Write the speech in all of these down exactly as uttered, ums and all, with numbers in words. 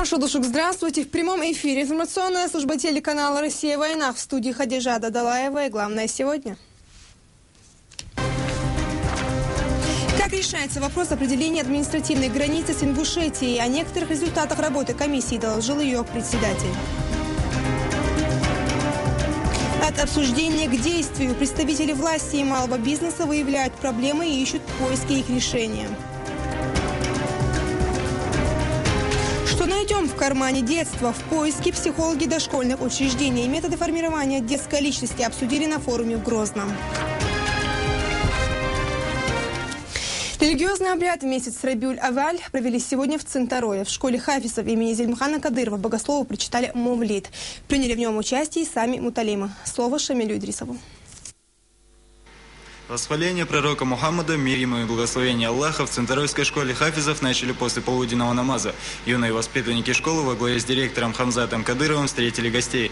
Ашо дошук, здравствуйте. В прямом эфире информационная служба телеканала «Россия в войнах». В студии Хадижа Дадалаева. И главное сегодня. Как решается вопрос определения административной границы с Ингушетией? О некоторых результатах работы комиссии доложил ее председатель. От обсуждения к действию. Представители власти и малого бизнеса выявляют проблемы и ищут поиски их решения. Что найдем в кармане детства? В поиске психологи дошкольных учреждений и методы формирования детской личности обсудили на форуме в Грозном. Религиозный обряд в месяц Рабиуль-Аваль провели сегодня в Центарое. В школе хафизов имени Зельмхана Кадырова богословы прочитали Мовлид. Приняли в нем участие и сами муталимы. Слово Шамилю Идрисову. Восхваление пророка Мухаммада, мир ему и благословение Аллаха, в Центаройской школе хафизов начали после полуденного намаза. Юные воспитанники школы во главе с директором Хамзатом Кадыровым встретили гостей.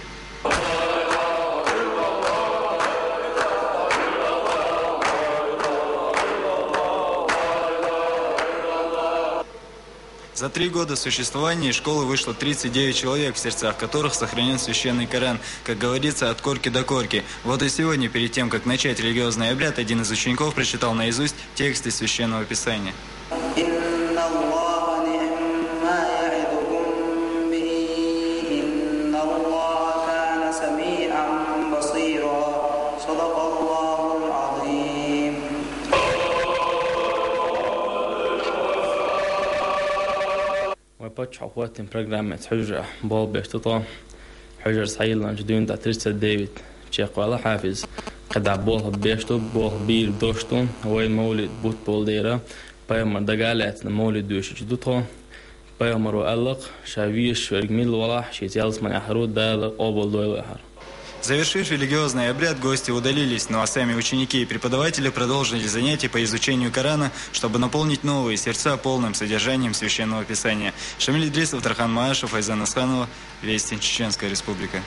За три года существования из школы вышло тридцать девять человек, в сердцах которых сохранен священный Коран, как говорится, от корки до корки. Вот и сегодня, перед тем, как начать религиозный обряд, один из учеников прочитал наизусть тексты Священного Писания. إن الله نعم ما يعظكم به إن الله كان سميعا بصيرا. صدق الله العظيم. Вай паччахьо хӀоттийна программаца хьуьжарехь болх беш ду тхо. Хьуьжар схьайиллинчу дуьйна тӀе тридцать девять чекхваьлла хьафиз. КхидӀа болх беш ду, болх бийр дош ду. Вай мовлид бутт болу дера, пайхамар дага а лаьцна мовлид доьшуш ду тхо. Пайхамаро аьлла-кх, ша везаш верг милла валахь, шеца ялсаманехь хир ву, Дала къобалдойла вай хӀара. Завершив религиозный обряд, гости удалились, ну а сами ученики и преподаватели продолжили занятия по изучению Корана, чтобы наполнить новые сердца полным содержанием Священного Писания. Шамиль Идрисов, Тархан Маашев, Айзан Асханова, Вести, Чеченская Республика.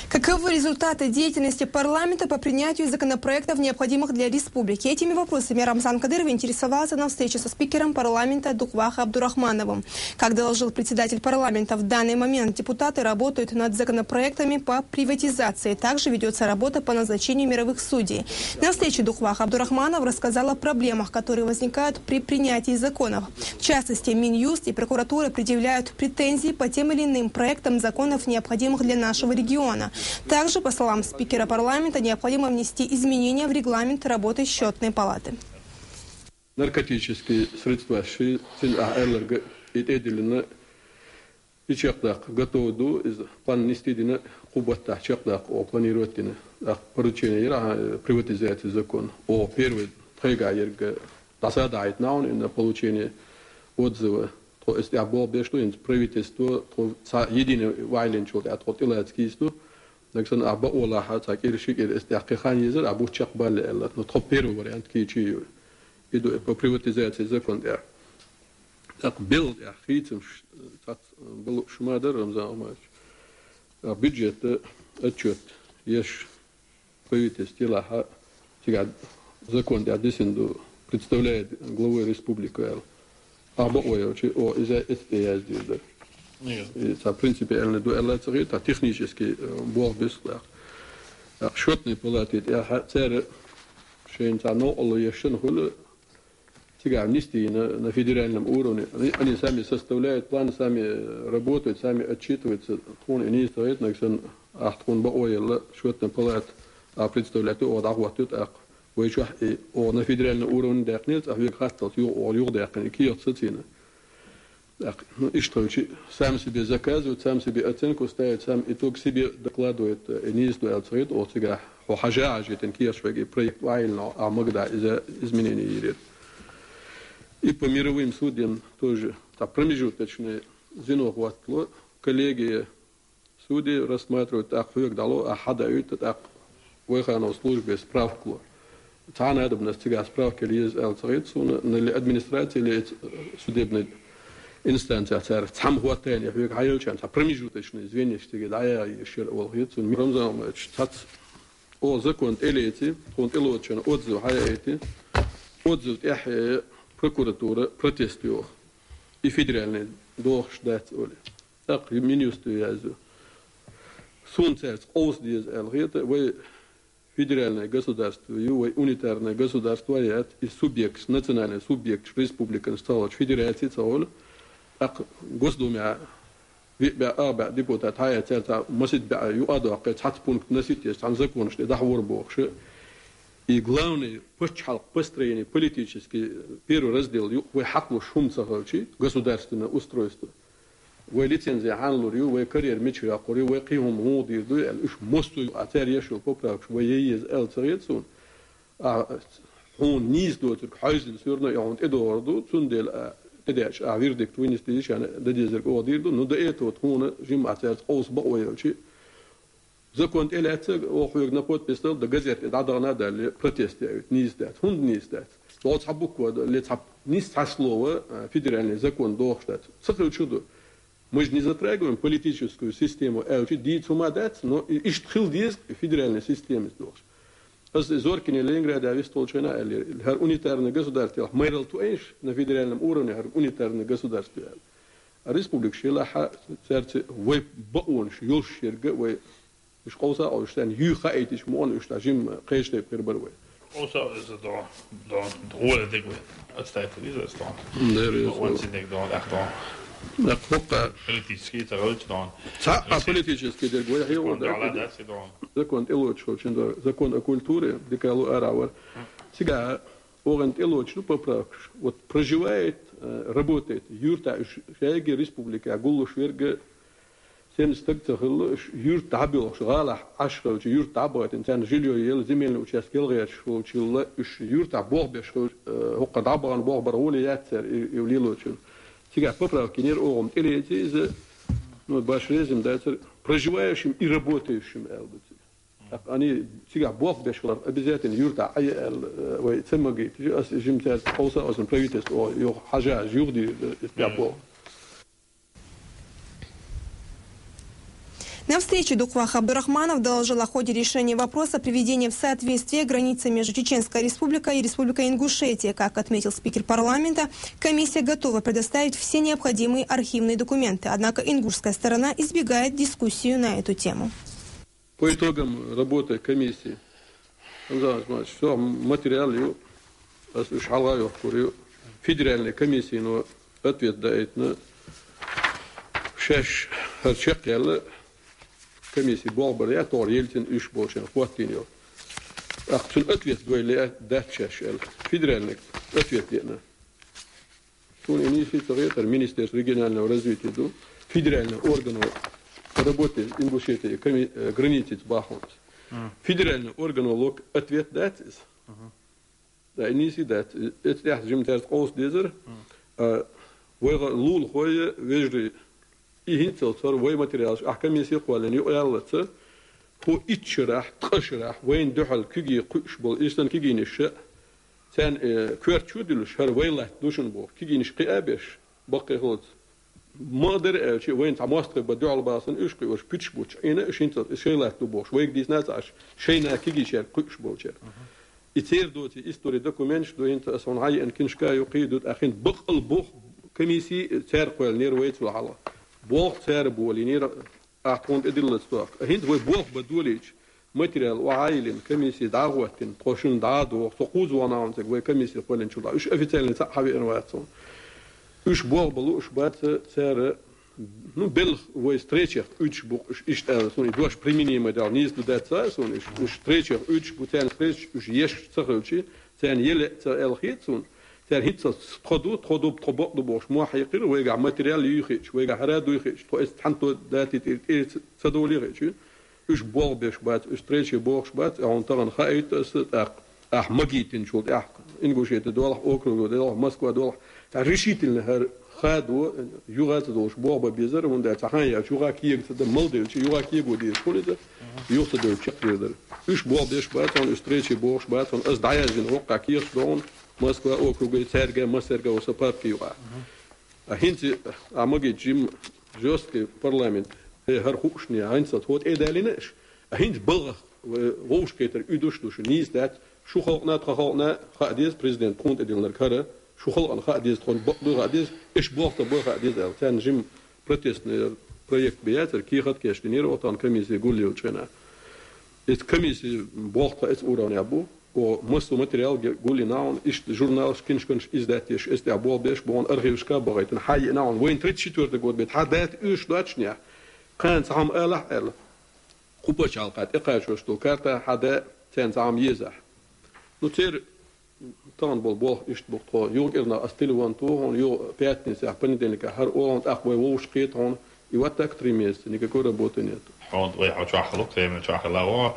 Каковы результаты деятельности парламента по принятию законопроектов, необходимых для республики? Этими вопросами Рамзан Кадыров интересовался на встрече со спикером парламента Духвах Абдурахмановым. Как доложил председатель парламента, в данный момент депутаты работают над законопроектами по приватизации. Также ведётся работа по назначению мировых судей. На встрече Духвах Абдурахманов рассказал о проблемах, которые возникают при принятии законов. В частности, Минюст и прокуратура предъявляют претензии по тем или иным проектам законов, необходимых для нашего региона. Также, по словам спикера парламента, необходимо внести изменения в регламент работы Счётной палаты. Наркотические средства ши-, цин ахь аьлларг и тӀедиллина, и чекхдаккха готов ду, иза план нисдина, кху баттахь чекхдаккха оха планировать дина. ТӀаккха поручение яра, а, приватизации закон. Оха первый тхайгахь ерг дӀасадахьийтина хьуна и на получение отзыва. Тхо иза тӀехь болх беш ду, хӀинца правительство, тхо цхьа единый ваьллинчул тӀаьхьа тхо тӀелаца кийс ду. Нагахь санна ахь бакъо лахь, цхьа кӀира, ши кӀира иза тӀехь кхин хан езар, ахь бутт чекхбалле аьлла. Но тхо первый вариант кийча ю. И ду по приватизации закон тӀехь. ТӀаккха белла тӀехь хийцамаш, цхьацца балу шу ма дара, Рамзан Ахматович. А бюджет, отчет еш правительстве лахь, цигахь закон тӀехь дисина ду, представляет главой республики аьлла. Ахь бакъо йолчу, о, иза эцна тӀе яздийр дара. И цхьа принципиально ду аьлла ца хета, технически, э, болх беш лакха. ТӀаккха Счётной палате тӀехь цара шайна цхьа новкъарло еш шина хуьлу, цигахь нисдина на федеральном уровне. Они, они сами составляют планы, сами работают, сами отчитываются. Тхуна и нийса хета, нагахь санна ахь тхуна бакъо елла, Счётная палата а представлять ю, оха дӀахӀоттаю тӀаккха. Вай чохь и оха на федеральном уровне даьккхинера, цкъа хьоьга хатталц юха, оха юхадаьккхина, и кехат сацийна. Так, ну, иштта хилча, сам себе заказывает, сам себе оценку ставит, сам итог себе докладывает, э, и нийса ду аьлла ца хета, оха цигахь хьо хьажа а хьажийтина, кехат хьоьга и проект ваьлла, а магадахь иза изменение йийр яра. И по мировым судьям тоже, так, промежуточное звено хӀоттало, коллегия судей рассматривает, тӀаккха хьоьга дӀало, ахь хьадаийту, тӀаккха вайханов службе справка ло. Цхьана адамна цигахь справка яла еза аьлла ца хета суна, но ли администрация, ли эца судебный инстанция цара цхьаьна хӀоттайна, и хьоьга хьаелчарна цхьа промежуточный звенеш цига дӀаяхьа езаш яра олу хета суна. Рамзан Ахматович, цхьацца оха закон тӀелеци, тхуна тӀелоцучарна отзыв хьаяийти, отзыв тӀаьхье прокуратура протест йоху. И федеральный дохуш дац олий. ТӀаккха Минюст ю язду. Суна цаьрца къовса деза аьлла хета, вай федеральное государство ю, вай унитарное государство яц, и субъекташ, национальный субъекташ, республиканаш ца хилча, федераци ца хилча, тӀаккха Госдуме виъ бӀаь, ах бӀаь депутат хьаяц, цаьрца масит бӀаь юкъа а доккхий, цхьацца пункт насит еш, цхьана законаш тӀе дӀахьор бохуш. И главный пачхьалкх построение политический первый раздел юкъа вай хьакхалуш хӀума ца хилча, государственное устройство. Вай лицензи хьанна лур ю, вай карьера мича йоккхур ю, вай кхин хӀума муха дийр ду аьлла, уьш массо а цара еш йолу поправкаш вай ян еза аьлла ца хета суна. А хьуна нийса доцург хьаьвзина суьрна а хьуна тӀедогӀур ду, цундела а тӀедеача а вердикт вынести йиш яна дан дезарг оха дийр ду, ну, да это вот хьуна жимма а цаьрца къовса бакъо йолчи. Закон тӀелаьцна, оха хьоьга на подписал, да газет тӀе дӀадахана а далле, протест яуьйту, нийса дац. ХӀунда нийса дац? ДогӀу цхьа буква а далле, цхьа нийса цхьа слово, а, федеральный закон дохуш дац. Ца хилча ду. Мы же не затрагиваем политическую систему, аьлча дийца хӀума дац, но и-, иштта хила деза федеральная система дохуш. Аса Зорькине Ленинграде вистхуьлучу хенахь аьллера, хӀара унитарное государство, майралла ту айша на федеральном уровне хӀара унитарное государство аьлла. А республикаш елахь а, цаьрца вай бакъонаш йолуш ерг а вай, уьш къовса а къовсуш, царна юй хаийтича мукъана уьш дӀа жимма кхечу тайпа хир бара вай. Къовса а иза дон, дон, гӀола дерг вай. Ацтайта виза ас дон. Дера, ма ван цинниг дон, ах дон. Ах хӀокха. Политический ца гӀалч дон. Цхьа а политический дерг вай хье закон вон дӀа дац дон. Закон тӀелоцуш хилча дон. Закон о культуре, дика лу ара вар. Цигахь охан тӀелоцуш ду поправкаш. Вот проживает, э, работает, юьртахь уьш шайги республика гуллуш верг, сен стаг ца хилла, уьш юьрта дӀабоьлхуш, гӀалахь Ӏаш хилча, юьрта дӀабахийтина, царна жильё елла, земельный участок ялгӀерташ волчулла, уьш юьртахь болх беш хилча, э, хӀокху дӀабахана болх бар гӀоле яц цара и, и лелочун. Цигахь поправка йинера оха тӀелеца иза, ну, баш резина дацара, проживающим и работающим аьлла ду цига. ТӀаккха они цигахь болх беш хилар обязательно юьртахь Ӏе аьлла, э, вай ца магийта. Ас жим цаьрца къовса а озан правительство оха юха хьажа, юха дийр, э, иза тӀехь болх. На встрече Дуквах Абдурахманов доложил о ходе решения вопроса приведения в соответствие границы между Чеченской Республикой и Республикой Ингушетия. Как отметил спикер парламента, комиссия готова предоставить все необходимые архивные документы, однако ингушская сторона избегает дискуссию на эту тему. По итогам работы комиссии, Рамзан Рамзанович, всё, материал ю, ас уьш хьалха йохкур ю, федеральный комиссино ответ даийтина, шаьш хӀара чекхъяьлла, комиссия болх бар яц, тохара Ельцин уьш болчарна хӀоттийна йо. ТӀаккха цуьнан ответ дойла лаьа дац шаьш аьлла. Федеральный ответ деана. Суна и нийса ца хетара, Министерство регионального развития ду, федеральный органо по работе с Ингушетией, коми-, э, границей бахьанца. Федеральный органо лоцу ответ дац иза. Да, и нийса дац. Эцу тӀехь жима цаьрца къовса дезара. А, вайга лулахой, вежарий, и хӀинццалц хӀара вай материалаш, ахь комиссия кхоьллина юкъаяллаца, хӀу итт шарахь, ткъа шарахь, вайна дуьхьал куьге кхуьуш болу, иштта кигийнаш ша, царна, э, коьрта чу а дуьллуш, хӀара вай латта ду шуна боху, кигийнаш кхиа а беш, баккхий хилац. Ма-дарра аьлча, вайна цхьа мостагӀий бан дуьхьал бахана, уьш кхиош, пуьташ буьтуш Ӏийна, уьш хӀинццалц, иза шайн латта ду бохуш, вайга дийцина а ца Ӏаш, шайна кигийчаьрга кхуьуш болчаьрга. И церан доций историн документаш ду, хӀинца аса хьуна хьаеана книжка ю, кхин а ду, тӀаккха хӀинца баккъал боху комиссий цаьрга кхоьллинера вай цо хьалха. Болх цара болийнера, ахь тхуна тӀедиллалц тохка. ХӀинца вай болх бан долийча, материал охьа а йиллина, комиссий дӀа а хӀоттийна, тхо шуна дӀа а доху, со кхуза вахана а ван цига вай комиссий кхоьллинчул дӀа. Уьш официально цхьаъ хьавеана вац хьуна. Уьш болх бан лууш бац цара, ну, белхан вай встречех уьдуш бу-кх уьш, иштта аьлла, суна и дош применимо дала нийса ду дац ца а суна, уьш, уьш встречех уьдуш бу, царна встречаш уьш еш ца хилча, царна елла ца аьлла хета суна, цара хӀинццалц тхо ду, тхо ду, тхо бакъ ду бохуш, мохь хьекхира, вайгахь материал юй хиъча, вайгахь хӀара а дуй хиъча, тхо эцу цхьана то дати тӀера тӀера ца, ца долий хиъча, уьш болх беш бац, уьш встрече бохуш бац, а хьуна тахана хаийта аса, тӀаккха ахь магийтинчул тӀаьхьа, Ингушетия долахь, округа долахь, Москва долахь, цхьа решительно хӀара хадо, юха а ца долуш, болх бан безара, хӀунда аьлча цхьа хан яьлча, юха кега ца дан, мала девлча, юха кего дезаш хуьлу иза, юха ца девлча, чекхдер дара. Уьш болх беш бац, хьуна уьш встрече бохуш бац, хьуна аса дӀаяздина, хӀокху кехаташ догӀу, Москва округа, цаьрга, массаьрга, оцу папки юкъахь. А хӀинца а магийта жим жёсткий парламент, хӀе, хӀара хууш не, хӀинца тхо тӀе а далийна аша, а хӀинца балгӀах вай вовшахкхетар уьдуш ду шу, нийса дац, шу халкъана, тхан халкъана хаа деза президент тхуна тӀедиллинарг хӀара, Шу халкъана хаа деза, тхона бакъду хаа деза, эш болх ца бой хаа деза аьлла. Царна жим протестный проект бе яцара, кехат кеш динера, вот тхона комиссия гулле йолчу хенахь. Эцу комиссия болх тхан эцу уровнехь бу. О, массо материал ге-, гуллина хьуна, иштта журналаш, киншканаш издать деш, эцу тӀехь болх беш, бохна архивашка а бахийтина, хьан йиъна хьуна. Вайн тридцать четвёртый год бен, хьан дата оьшуш доццушехь, кхана цхьа хӀума алахь аьлла. Кху пачхьалкхехь тӀекхачош долу карта хьан да царна цхьа хӀума езахь. Ну, церан тахана болу болх иштта бу тхо. Юха кӀирнах ас телефон туху хьуна, юха пятницехь, понедельникехь хӀара олу хьуна, тӀаккха вай вовшах кхета хьуна. И вот так три месяца, никакой работы нет. Хьуна вай хьо чохь хилла, Кремль чохь хилла вон.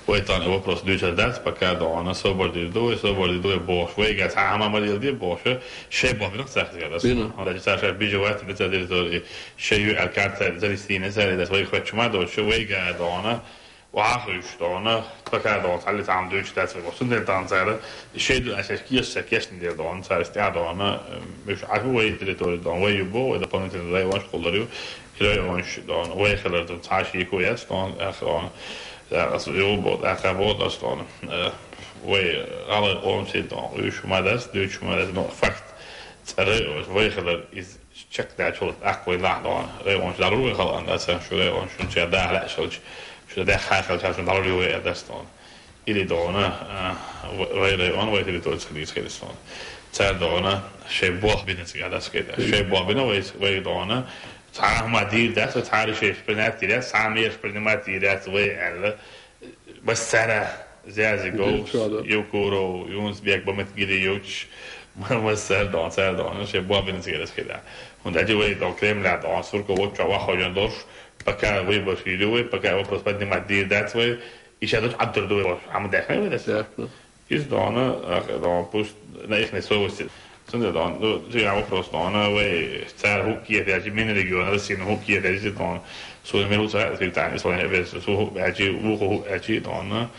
Вай тахана и вопрос дуьйцур дац, пока дохана, собар дийр ду вай, собар дийр ду вай бохуш. Вайга цхьа хӀума ма леладе бохуш, шайн болх бина цаьрга дас. Бина. Хьуна даьлча цара шаьш бижа ваьттина ца дира тори, шайн ю аьлла карта цара, цара стийна цара дас, вай хоьттуш ма доцуш, вайга дохана. Вахуьйш дохана, пока дохана, цхьалли цхьа хӀума дуьйцуш дац вай боху. Цундела тахана цара, шайн ду аьлла, кеш-, кеш-, кешна дела дохана, цара стиа дохана, уьш Ӏаш бу вай территори дохана, вай ю бу, вай дополнительно районаш кхуллур ю, и районаш дохана, вай хилар ду, цхьа шеко яц дохана, ах дохана, ах ас ю бу, ах бу ас дохана, э, вай гӀалгӀай къоман сий дохана, уьш ма дац, дуьйцуш ма дац, но факт, цара вай хилар из чекхдаьллачул тӀаккха вай нах дохана, районаш дӀалур вай халкъана дац, шу районаш шуна цара даха лаьаш хилча, шу даха хилча, шуна дӀалур ю вай аьлла дац дохана. Или дохана, а, в-, вай район, вай территори ца дийца хилис дохана. Цара дохана, шайн болх бина цигахь дац кхета. Шайн болх бина вай, вай дохана, цхьа хӀума дийр дац, цхьа решение принять дийр яц, цхьа мераш принимать дийр яц вай аьлла. Массара, Зязиговс, Евкуров, Юнус-Бек, Баматгири йоцуш, ма-, массара дохана, цара дохана, шайн болх бина цигара ас хила. ХӀунда аьлча вай дохана Кремль дохана, Сурков волчохь ваххожан долуш, пока выбораш йийр ю вай, пока вопрос поднимать дийр дац вай, и ша дучу Ӏаддур ду вай, хьама даьхна вай дас. Иза дохана, ах, дохана, пусть на ихней совести. Цундела дохана, ну, цигахь вопрос дохана, вай цара хӀуъа кехат яьлча, мин регион, Россияна хӀуъа кехат яьлча, дохана, суна мила ву ца хаьа, цигахь тахана, ислам хӀе беза, су хӀуъа аьлча, вукху хӀуъа аьлча, дохана,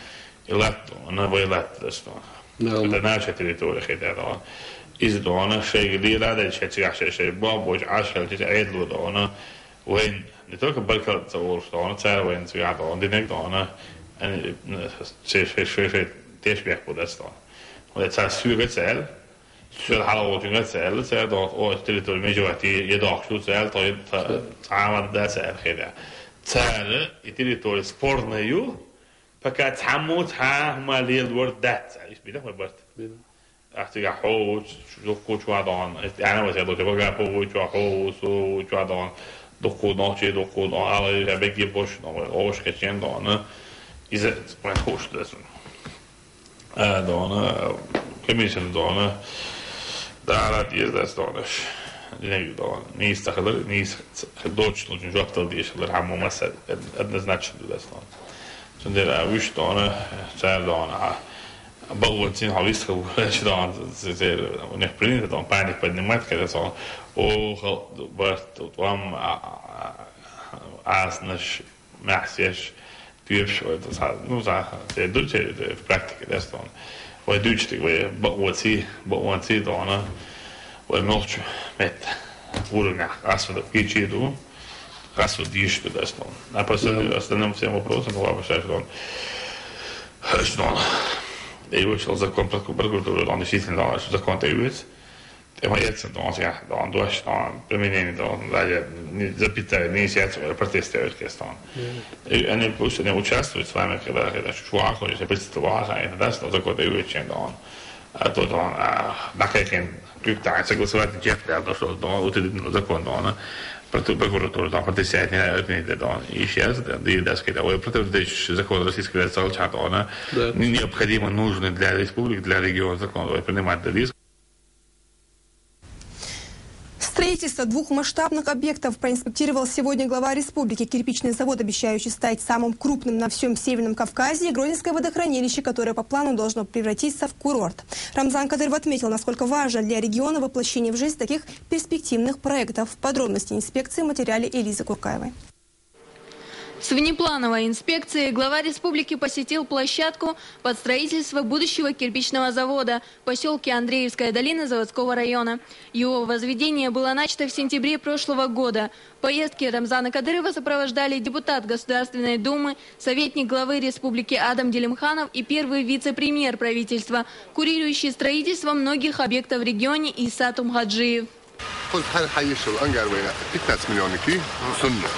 и латта дохана, вай латта дас дохана. Это наша территория, хета дохана. Иза дохана, шайга лела а дайта, шайн цигахь шай, шай болх бочу Ӏаш хилча, Ӏедало дохана, вайн не только баркалла ца олуш дохана, цара вайна цигахь дохана, динарг дохана, ани, шай, шай, шай, шай тешнабехк бу дас дохана. ХӀунда цара соьга ца аьлла, соьга хьалха волчуьнга ца аьлла, цара дохана, о, территори межевать е, е дохуш ду ца аьлла, тхо, тха, цхьа а ма дац аьлла хета. Цара и территори спорная ю, пока цхьаммо цхьа а хӀума лелор дац аьлла. Иштта бина вай барт. Ахь цигахь хьо ву, дуккху чохь дохана. Аьнна вай ша долчу, вага хьо ву чохь, хьо ву, со ву чохь дохана. Дуккху нохчий, дуккху дохана. Ала ша бегге бош, дохана, ош кечен дохана. Иза вайн хууш дас. А, дохана, комиссия дохана. Дара деза дас дохана. Динарг дохана. Нийса ца хилар, нийса ца-, доцуш долчун жоп дала дезаш хилар, хьаммо масса однозначно ду дас дохана. Цундела а вуьш дохана, цара дохана, а, бакъонций хьо вист хила ву, дохана, ц-, ц-, у них принято дохана, паник поднимать, когда сон, о, хал-, барт, тӀом, а, а, а, аснаш, маьхсеш, тоьпаш, вай, ца-, ну, ца-, те ду, те, те, в практике, да, сон. Вай дуьйцу тӀе, вай бакъонций, бакъонций дохана, вай мелхачу метта уровнях, ас вада кийчий ду. Раз вот есть что, да, что. А по остальным, остальным всем вопросам, ну, вообще, что он, что он, и вышел закон про прокуратуру, он действительно, он, что закон требуется. Тема яц, он, я, он, дождь, он, применение, он, да, я, не, запятая, не сядь, протест, я, он. И они пусть они участвуют с вами, когда, когда чувак, если представляет, да, что закон требует, чем он. А то, он, а, на каким, как-то согласовать, чем, да, то, что, он, утвердит закон, он, Прокуратура, там, протестует, не, не, не, там, и сейчас, да, да, и, так сказать, ой, противоречит закон Российской Федерации, да, не-, необходимо, нужно для республики, для региона закон, ой, принимать, да, риск. Строительство двух масштабных объектов проинспектировал сегодня глава республики. Кирпичный завод, обещающий стать самым крупным на всем Северном Кавказе, и Грозненское водохранилище, которое по плану должно превратиться в курорт. Рамзан Кадыров отметил, насколько важно для региона воплощение в жизнь таких перспективных проектов. Подробности инспекции в материале Элизы Куркаевой. С внеплановой инспекцией глава республики посетил площадку под строительство будущего кирпичного завода в поселке Андреевская долина Заводского района. Его возведение было начато в сентябре прошлого года. Поездки Рамзана Кадырова сопровождали депутат Государственной Думы, советник главы республики Адам Делимханов и первый вице-премьер правительства, курирующий строительство многих объектов в регионе Иса Тумхаджиев. Хоз хар хайшыл ангар вайна пятнадцать миллионники сумма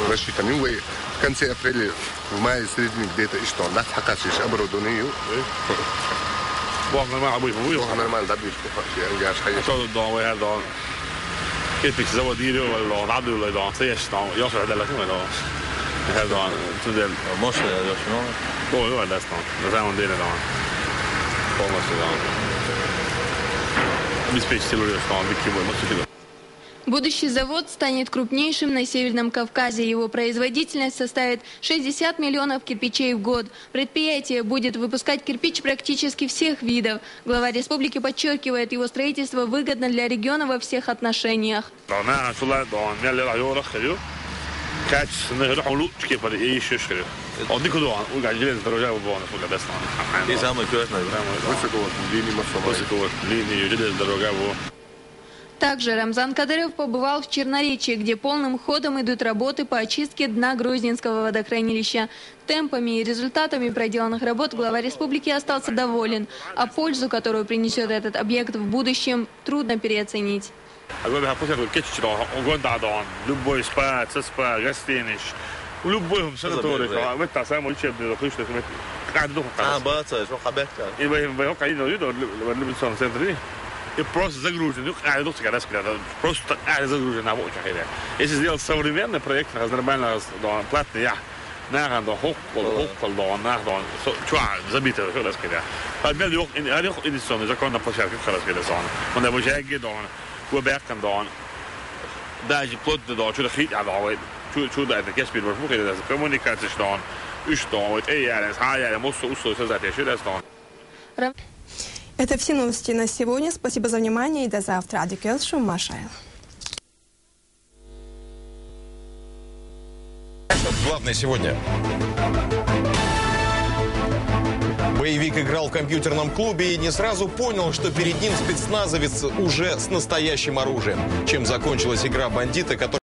рассчитаны вай. В конце апреля, в мае середине где-то и что, да, хакасиш оборудование. Бог нормально обычно будет. Бог нормально добьешь, вообще ангар хайш. Что тут дома, вы дома? Кирпич завод Ирева дома, надо было дома, стоящий там, я уже дала снимай дома. Я дома, туда. Можно я очень много? Ой, ой, да, там, на самом деле дома. Полностью дома. Обеспечить силу, что он бикки бой, может, Будущий завод станет крупнейшим на Северном Кавказе. Его производительность составит шестьдесят миллионов кирпичей в год. Предприятие будет выпускать кирпич практически всех видов. Глава республики подчеркивает, его строительство выгодно для региона во всех отношениях. Дома, шула, дома, я лела, я рахаю. Качественный, рахулу, чки, под и ещё шкаю. Он никуда, он, у, железная дорога, вон, у, да, дома. И самый красный. Высоко вот, линии массовой. После кого линии, железная дорога, вот. Также Рамзан Кадыров побывал в Черноречье, где полным ходом идут работы по очистке дна Грозненского водохранилища. Темпами и результатами проделанных работ глава республики остался доволен, а пользу, которую принесет этот объект в будущем, трудно переоценить. А главное, после этого кетчера, он гонда, он, любой спа, цеспа, гостиниц, любой санаторий, а в это самое учебное, то что мы, каждый дух. А, баца, что хабекка. И в этом, в этом, конечно, в революционном центре. И просто загружен, ну, а, ну, всегда сказал, просто, а, загружен на бочках, или. Если сделать современный проект, раз нормально, раз, да, платный, я, нахрен, да, хок, хок, да, нахрен, да, чё, забито, что рассказать. А бел, ёх, ин, а, ёх, инвестиционный закон на площадке, как рассказать, он. Он, да, бочаги, да, он, Квебек, да, он. Даже плотный, да, чё-то хит, а, да, вот. Чё, чё, да, это кеспир, может, бухе, да, коммуникации, что он. И что, вот, эй, я, ха, я, мусу, усу, создать, я, что, да, что он. Это все новости на сегодня. Спасибо за внимание и до завтра. Адикел Шумашайл. Главное сегодня. Боевик играл в компьютерном клубе и не сразу понял, что перед ним спецназовец уже с настоящим оружием. Чем закончилась игра бандита, который